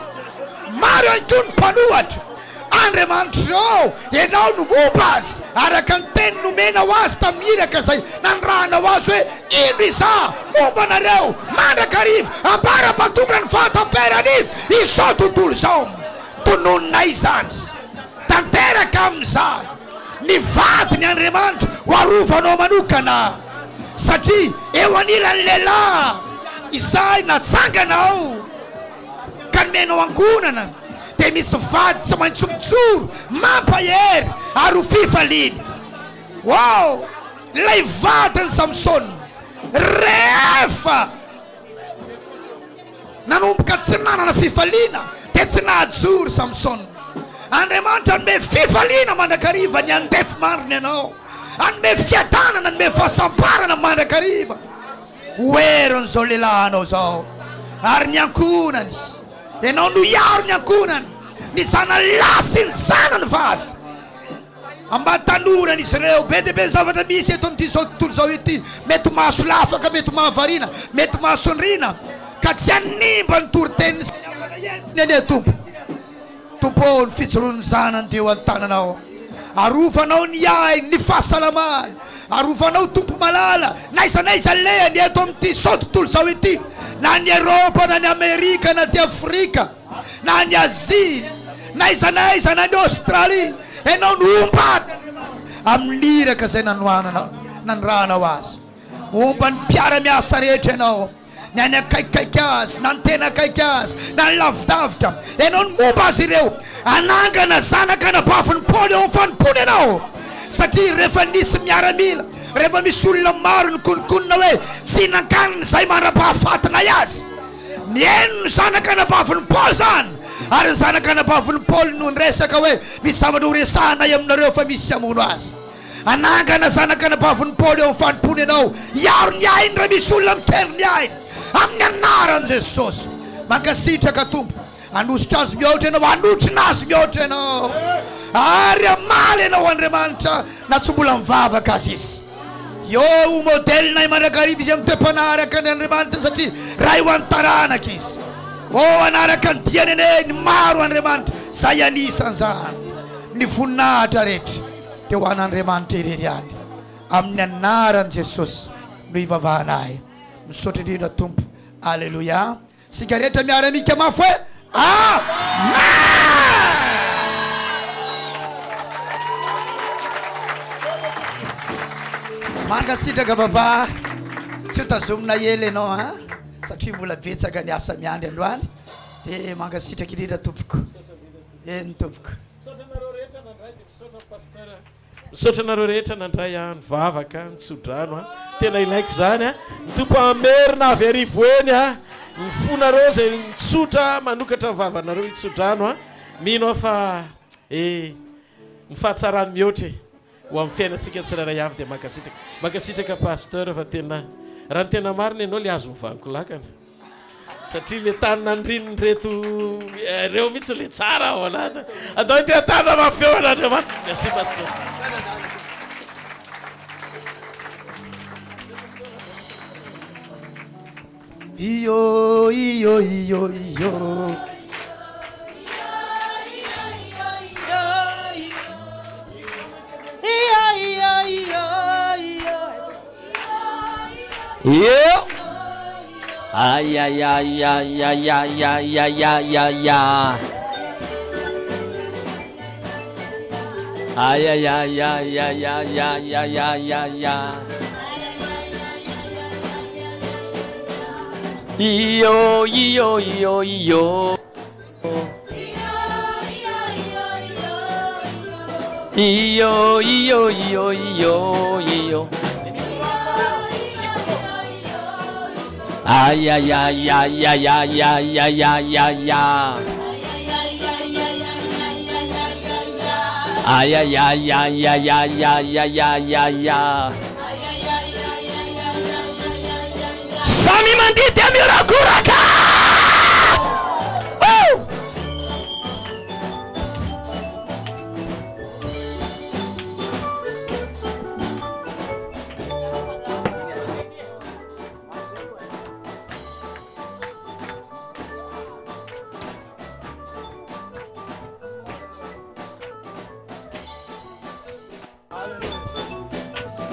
B: maro ihany koa ny mpanohatra. Andriamanitra ô, Ianao no momba azy, araka ny teny nomenao azy tamin'ny iraka izay nanirahanao azy hoe, Indro Izaho momba anareo mandrakariva, ambara-pahatonga ny fahatamperany izao tontolo izao. Tononinay izany. Tanteraka amin'izany. Ny vadiny Andriamanitra ho arovanao manokana, satria eo anilan'ny lehilahy izay natsanganao ka nomenao ankohonana, dia misy vady tsy maintsy mijoro, mampahery ary ho fifaliana. Wow! Ilay vadin'i Samsona, rehefa nanomboka tsy nanana fifaliana, dia tsy nahajoro Samsona. Andriamanitra hanome fifaliana mandrakariva ny andefimandriny anao, hanome fiadanana, hanome fahasambarana mandrakariva. Ho herin'izao lehilahinao izao ary ny ankohonany. Ianao no hiaro ny ankohonany, ny zanany lahy sy ny zanany vavy. Mba tanorana izy ireo. Be dia be ny zavatra misy eto amin'ity izao tontolo izao ity. Mety mahasolafaka, mety mahavariana, mety mahasondriana, ka tsy hanimba ny toriteniny sy ny havana entiny anie Tompo. Tompo ô, ny fijoroan'ny zanany dia eo an-tananao. Arovanao ny ainy, ny fahasalamany. Arovanao Tompo malala, n'aiza n'aiza alehany eto amin'ity izao tontolo izao ity, na any Eropa, na any Amerika, na aty Afrika, na any Azia, n'aiza n'aiza, na any Australie, Ianao no homba azy Andriamanitra amin'ny iraka izay nanohanana, nanirahanao azy. Homba ny mpiara-miasa rehetra Ianao. ny any akaikikaiky azy, na ny tena akaiky azy, na ny lavidavitra. Ianao no momba azy ireo. Hanangana zanaka anabavin'i Paoly eo amin'ny fanompoana ianao. Satria rehefa nisy miaramila, rehefa misy olona maro nikononkonona hoe tsy nankaniny izay mandra-pahafatinay azy. Nihaino ny zanaka anabavin'i Paoly izany. Ary ny zanaka anabavin'i Paoly no niresaka hoe misy zavatra horesahanay aminareo fa misy hamono azy. Hanangana zanaka anabavin'i Paoly eo amin'ny fanompoana ianao, hiaro ny ainy raha misy olona mikendry ny ainy, amin'ny anaran'i Jesosy. Mankasitraka Tompo. Hanosika azy mihoatra ianao, hanotrona azy mihoatra ianao, ary hamaly ianao Andriamanitra na tsy mbola mivavaka aza izy. Eo ho modelinay mandrakariva izy amin'ny toe-panahy araka ny Andriamanitra satria Ray ho an'ny taranaka izy. Oh, hanaraka ny diany anie ny maro Andriamanitra, izay anisan'izany ny voninahitra rehetra. Dia ho an'Andriamanitra irery ihany. Amin'ny anaran'i Jesosy no ivavahanay. Misaotra indrindra Tompo. Aleloia. Isika rehetra miara-mika mafy hoe Amen! Mankasitraka Papa. Tsy ho tazomina ela ianao an, satria mbola betsaka ny asa miandry androany. Dia mankasitraka indrindra tompoko. Eny tompoko.
A: Misaotra anareo rehetra nandray dia misaotra ny pasteur. Misaotra anareo rehetra nandray an, nivavaka, nitsodrano an. Tena ilaiko izany an. Ny Tompo hamerina avy arivo eny an. Ny fonareo izay mitsotra manokatra ny vavanareo hitsodrano an. Mino aho fa eh ny fahatsarany mihoatra e. Ho amin'ny fiainantsika tsirairay avy dia mankasitraka. Mankasitraka pasteur fa tena raha ny tena marina ianao le azo mivaniko lakana. Satria le tany nandrian'ireto ireo mihitsy le tsara ao anaty. Andao ity tanana mafy eo an'Andriamanitra. Merci pasteur.
B: Iyo iyo iyo iyo.
F: Eo. Ay ay ay ay ay ay ay ay ay ay ay. Ay ay ay ay ay ay ay ay ay ay ay. Io io io io. Io io io io io. Ay ay ay ay ay ay ay ay ay ay ay. Ay ay ay ay ay ay ay ay ay ay ay. Samy mandihy dia mihorakoraka! Woo!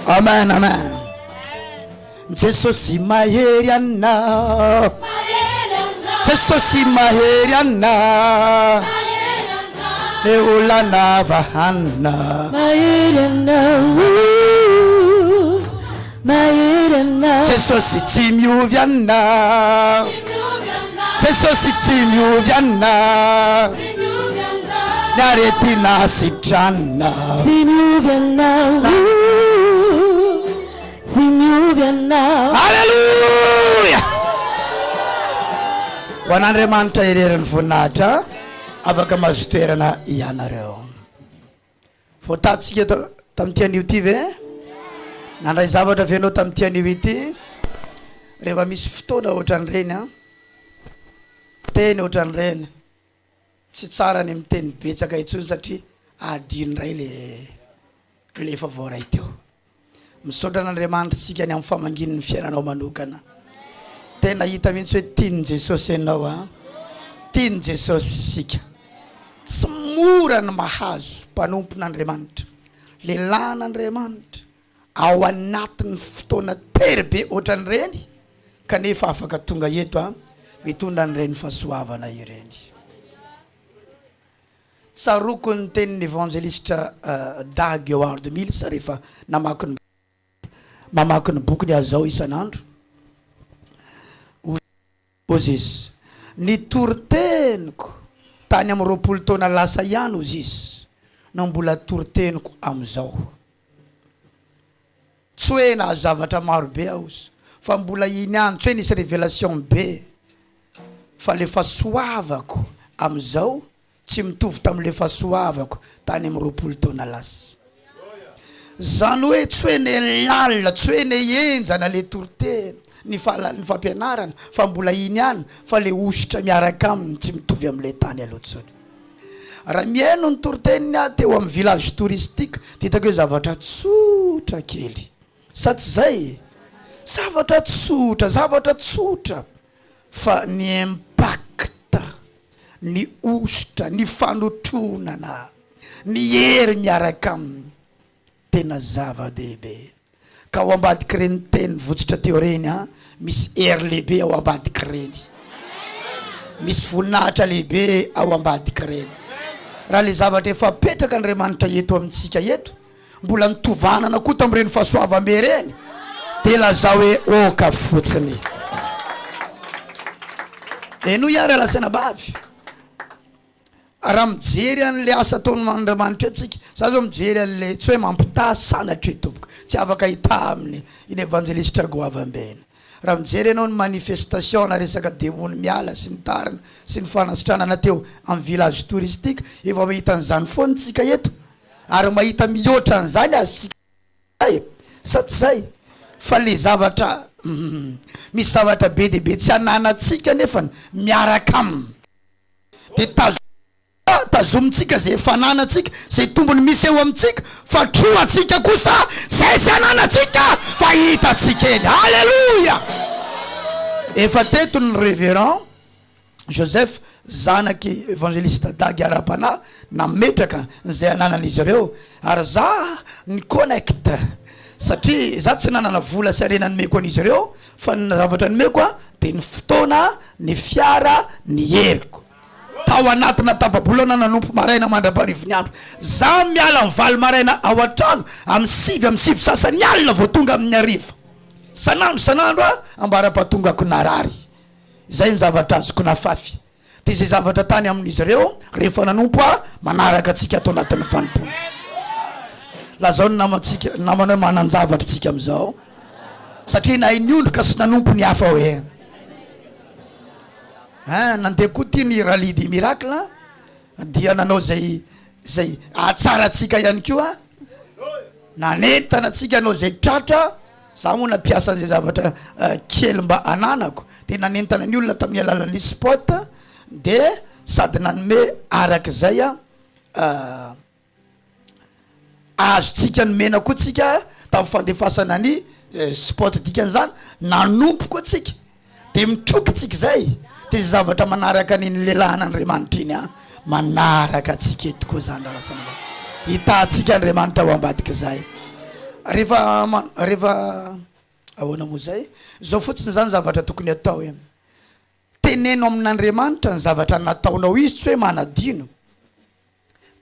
B: Amen amen. Jesosy mahery anà. Jesosy mahery anà. Le olana vahanina.
G: Mahery anao, mahery anao.
B: Jesosy tsy miovy anà. Jesosy tsy miovy anà. Ny aretina sitranina.
G: Tsy miovy anao, tsy miovy anao.
B: Alléluia! Ho an'Andriamanitra irery ny voninahitra, afaka mahazo toerana ianareo. Voatatsika tamin'ity anio ity ve? Nandray zavatra ve ianao tamin'ity anio ity? Rehefa misy fotoana ohatran'ireny an, teny ohatran'ireny, tsy tsara ny miteny betsaka intsony satria adino indray le le efa voaray teo. Misaotra an'Andriamanitra isika ny amin'ny famangiany ny fiainanao manokana. Tena hita mihitsy hoe tian'i Jesosy ianao a. Tian'i Jesosy isika. Tsy mora ny mahazo mpanompon'Andriamanitra, lehilahin'Andriamanitra ao anatin'ny fotoana tery be ohatran'ireny kanefa afaka tonga eto a mitondra an'ireny fahasoavana ireny. Tsaroako ny tenin'ny evanjelistra Dag Heward Mills rehefa namaky ny mamaky ny bokiny aho izao isan'andro. Hozy izy, Ny toriteniko tany amin'ny 20 taona lasa ihany, hozy izy, no mbola toriteniko amin'izao. Tsy hoe nahazo zavatra maro be aho hozy, fa mbola iny ihany, tsy hoe nisy révélation be, fa le fahasoavako amin'izao tsy mitovy tamin'le fahasoavako tany amin'ny 20 taona lasa. Zany hoe tsy hoe ne lalina, tsy hoe ne henjana le toriteny, ny fahala- ny fampianarana fa mbola iny ihany fa le hosotra miaraka aminy tsy mitovy amin'le tany aloha intsony. Raha mihaino ny toriteniny aho teo amin'ny village touristique dia hitako hoe zavatra tsotra kely. Sa tsy izay? Zavatra tsotra, zavatra tsotra fa ny impact, ny hosotra, ny fanotronana, ny hery miaraka aminy. Tena zava-dehibe. Ka ao ambadik'ireny teny votsotra teo ireny an, misy hery lehibe ao ambadik'ireny. Misy voninahitra lehibe ao ambadik'ireny. Raha le zavatra efa apetraka Andriamanitra eto amintsika eto, mbola nitovanana koa tamin'ireny fahasoavam-be ireny, dia lazao hoe oka fotsiny. Henoy ary rahalahy sy anabavy. Raha mijery an'le asa ataon'Andriamanitra eto tsika, za zao mijery an'le, tsy hoe mampitaha sanatria tompoko, tsy afaka hitaha amin'ny iny evanjelistra goavam-be iny. Raha mijery ianao ny manifestation na resaka demony miala sy ny tariny sy ny fanasitranana teo amin'ny village touristique, efa mahita an'izany foana tsika eto, ary mahita mihoatra an'izany aza tsika e! Sa tsy zay? Fa le zavatra, hum, misy zavatra be dia be tsy ananantsika nefany miaraka aminy. Dia tazo tazomintsika izay efa ananantsika, izay tombony misy eo amintsika, fa trohantsika kosa izay tsy ananantsika fa hitantsika eny. Aleloia! Efa teto ny Révérend Joseph, zanak'i Evangeliste Dagy ara-panahy, nametraka izay ananan'izy ireo, ary za ni-connecte satria za tsy nanana vola sy harena nomeko an'izy ireo, fa ny zavatra nomeko dia ny fotoana, ny fiara, ny heriko. Tao anatina tapa-bolana nanompo maraina mandra-parivin'ny andro. Za miala amin'ny valo maraina ao an-trano, amin'ny sivy amin'ny sivy sasany alina vao tonga amin'ny hariva. Isan'andro isan'andro aho ambara-pahatongako narary. Izay ny zavatra azoko nafafy. Dia izay zavatra tany amin'izy ireo rehefa nanompo ahy manaraka antsika ato anatin'ny fanompoana. Lazao ny namantsika, namana hoe manan-javatra isika amin'izao satria nahay niondrika sy nanompo ny hafa hoe. Hein, nandeha koa ty ny rallye des miracles dia nanao izay izay ahatsara antsika ihany koa, nanentana antsika hanao izay tratra. Za moa nampiasa an'izay zavatra kely mba ananako de nanentana ny olona tamin'ny alalan'ny spot de sady nanome arak'izay azontsika nomena koa tsika tamin'ny fandefasana ny spot dikan'izany nanompo koa tsika. De mitroka tsika izay de izay zavatra manaraka an'iny lehilahin'Andriamanitra iny an, manaraka antsika eto koa zany rahalahy sy anabavy. Hitahantsika Andriamanitra ao ambadik'izay. Rehefa rehefa ahoana moa izay? Izao fotsiny zany zavatra tokony atao e. Teneno amin'Andriamanitra ny zavatra nataonao izy tsy hoe manadino.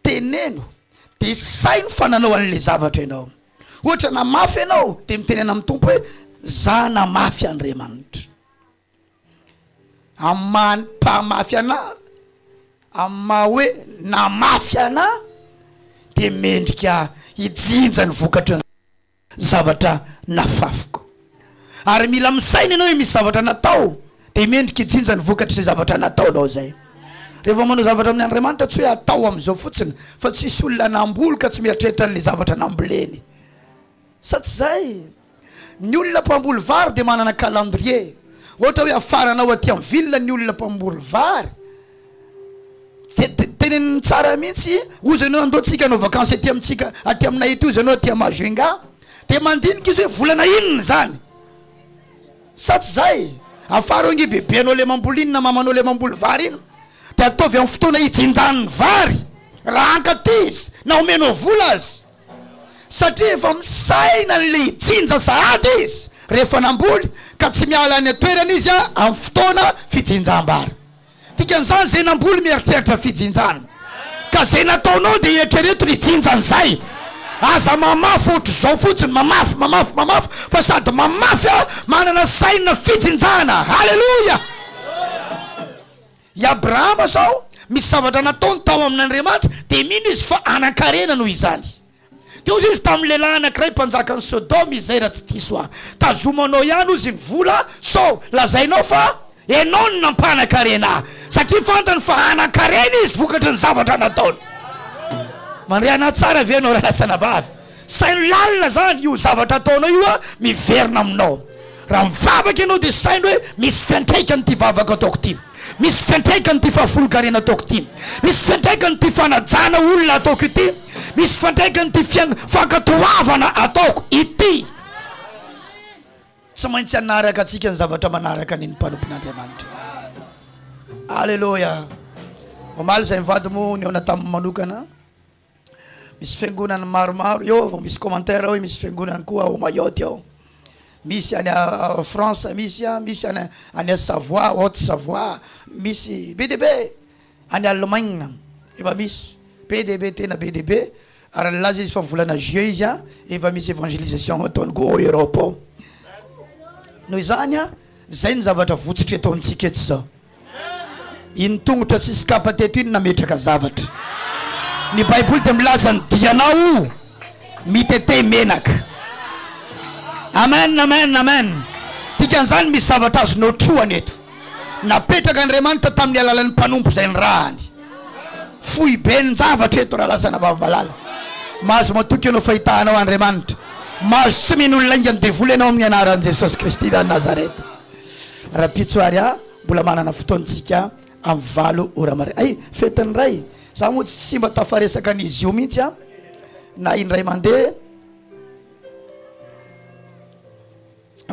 B: Teneno de saino fa nanao an'le zavatra ianao. Ohatra namafy ianao de mitenena amin'ny Tompo hoe za namafy Andriamanitra. Amin'ny maha mpamafy anà, amin'ny maha hoe namafy anà de mendrika hijinja ny vokatry ny. zavatra nafafiko. Ary mila misaina ianao hoe misy zavatra natao dia mendrika hijinja ny vokatr'izay zavatra nataonao izay. Rehefa manao zavatra amin'ny Andriamanitra tsy hoe atao amin'izao fotsiny fa tsisy olona namboly ka tsy mieritreritra an'ilay zavatra namboleny. Sa tsy izay? Ny olona mpamboly vary dia manana calendrier. Ohatra hoe afaranao aty amin'ny ville ny olona mpamboly vary. Teneniny tsara mihitsy, ozy ianao andao tsika hanao vakansy aty amintsika aty aminay aty ozy ianao aty à Majunga, de mandinika izy hoe volana inona izany? Sa tsy zay? Afara eo nge bebenao le mamboly iny na mamanao le mamboly vary iny, de ataovy amin'ny fotoana hijinjany ny vary, raha hankaty izy na omenao vola azy, satria efa misaina an'le hijinja sahady izy rehefa namboly ka tsy miala any an-toerana izy amin'ny fotoana fijinjam-bary. Dikan'izany izay namboly mieritreritra fijinjana. Ka izay nataonao dia eritrereto ny hijinja an'izay. Aza mamafy ohatr'izao fotsiny, mamafy, mamafy, mamafy, fa sady mamafy aho manana saina fijinjana. Haleloia! I Abrahama izao, misy zavatra nataony tao amin'Andriamanitra, dia mino izy fa hanan-karena noho izany. Dia hozy izy tamin'ny lehilahy anankiray mpanjakan'i Sodoma izay raha tsy diso ahy, Tazomanao ihany hozy ny vola sao lazainao fa ianao no nampanan-karena ahy, satria fantany fa hanan-karena izy vokatry ny zavatra nataony. Mandre anah tsara ve ianao rahalahy sy anabavy? Saino lalina izany io zavatra ataonao io miverina aminao. Raha mivavaka ianao dia saino hoe misy fiantraikany ity vavaka ataoko ity. Misy fiantraikany ity fahafolonkarena ataoko ity. Misy fiantraikany ity fanajana olona ataoko ity. Misy fiantraikany ity fian- fankatoavana ataoko ity. Tsy maintsy hanaraka antsika ny zavatra manaraka an'iny mpanompon'Andriamanitra. Aleloia. Omaly izay mivady moa nihaona taminy manokana. Misy fiangonana maromaro eo vao misy commentaire hoe misy fiangonana koa ao Mayotte ao. Misy any France misy a, misy any any Savoie, Haute Savoie, misy be dia be any Allemagne efa misy be dia be tena be dia be ary nilaza izy fa volana juillet izy a efa misy évangélisation ataony koa ao Europe ao. Noho izany a, zay ny zavatra votsotra eto amintsika eto zao. Iny tongotra tsisy kapa teto iny nametraka zavatra. Ny baiboly dia milaza ny dianao mitete menaka. Amen amen amen. Dikan'izany misy zavatra azonao trohana eto. Napetraka Andriamanitra tamin'ny alalan'ny mpanompo izay nirahany. Foiben-javatra eto rahalahy sy anabavy malala. Mahazo matoky ianao fa hitahanao Andriamanitra. Mahazo tsy mino ny laingan'ny devoly ianao amin'ny anaran'i Jesosy Kristy avy any Nazareth. Rahampitso ary a. Mbola manana fotoana tsika am valo ora maraina. Ay, fetin'ny ray. Za moa tsy tsy mba tafaresaka an'izy io mihitsy a. Na indray mandeha.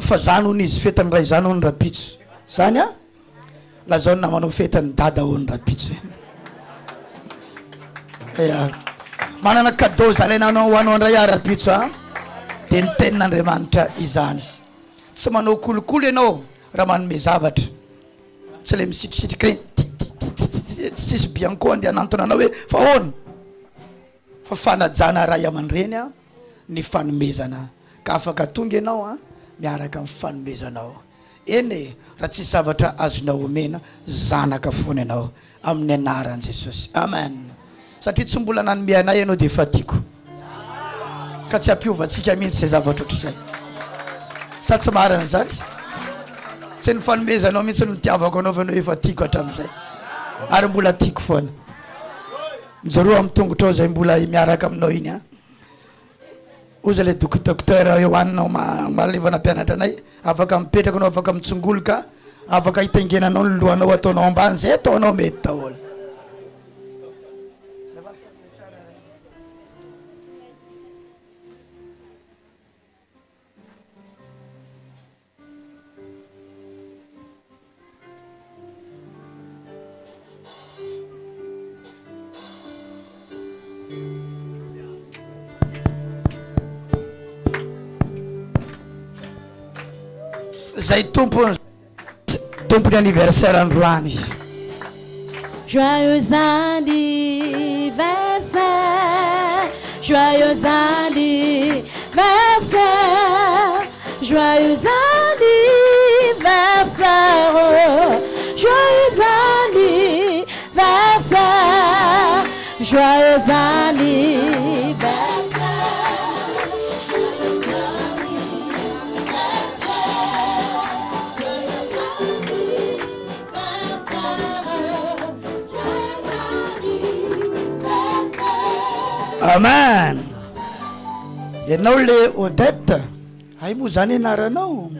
B: Fa zany hono izy fetin'ny ray zany hono rapitso. Zany a? Lazao ny namanao fetin'ny dada hono rapitso. Ya. Manana cadeau zaraina anao ho anao indray aho rapitso a. Dia ny tenin'Andriamanitra izany. Tsy manao kolikoly ianao raha manome zavatra. Tsy ilay misitrisitrika ireny tititititi tsisy bianco andeha hanantona anao hoe fa ahoana? Fa fanajana ray aman-dreny ny fanomezana ka afaka tonga ianao miaraka amin'ny fanomezanao. Eny e, raha tsisy zavatra azonao omena, zanaka foana ianao amin'ny anaran'i Jesosy. Amen. Satria tsy mbola nanome anay ianao dia efa tiako. Ka tsy hampiova antsika mihitsy izay zavatra ohatr'izay. Sa tsy marina izany? Tsy ny fanomezanao mihitsy no nitiavako anao fa ianao efa tiako hatramin'izay. Ary mbola tiako foana. Mijoroa amin'ny tongotrao izay mbola miaraka aminao iny an. Oza le docteur eo anina omaly efa nampianatra anay, afaka mipetraka anao, afaka mitsongoloka, afaka hitaingenanao ny lohanao ataonao ambany, zay ataonao mety daholo. Zay tompony tompony anniversaire androany.
G: Joyeux anniversaire, joyeux anniversaire, joyeux anniversaire, joyeux anniversaire, joyeux anniversaire.
B: Amen. Ianao le Odette, hay moa zany anaranao?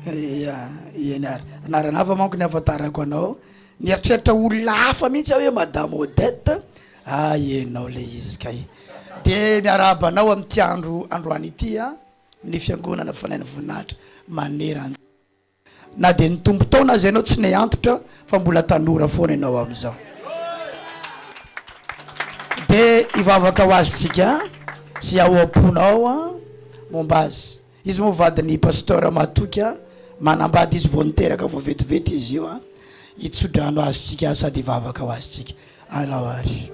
B: Ia, eny ary. Anarana hafa manko ny ahafantarako anao. Nieritreritra olona hafa mihitsy aho hoe Madame Odette, ah ianao le izy kay. De miarahaba anao amin'ity andro androany ity an, ny fiangonana Fanahin'ny Voninahitra maneran-. Na dia nitombo taona aza ianao tsy nihantitra fa mbola tanora foana ianao amin'izao. Dia hivavaka ho azy tsika sy ao am-ponao momba azy. Izy moa vadin'ny pasteur Matoky manambady izy vao niteraka vao vetivety izy io. Hitsodrano azy tsika sady hivavaka ho azy tsika. Alao ary.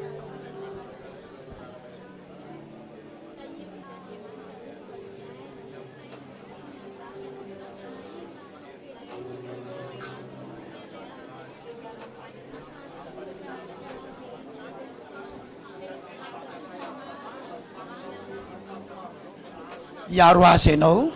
B: Hiaro azy ianao.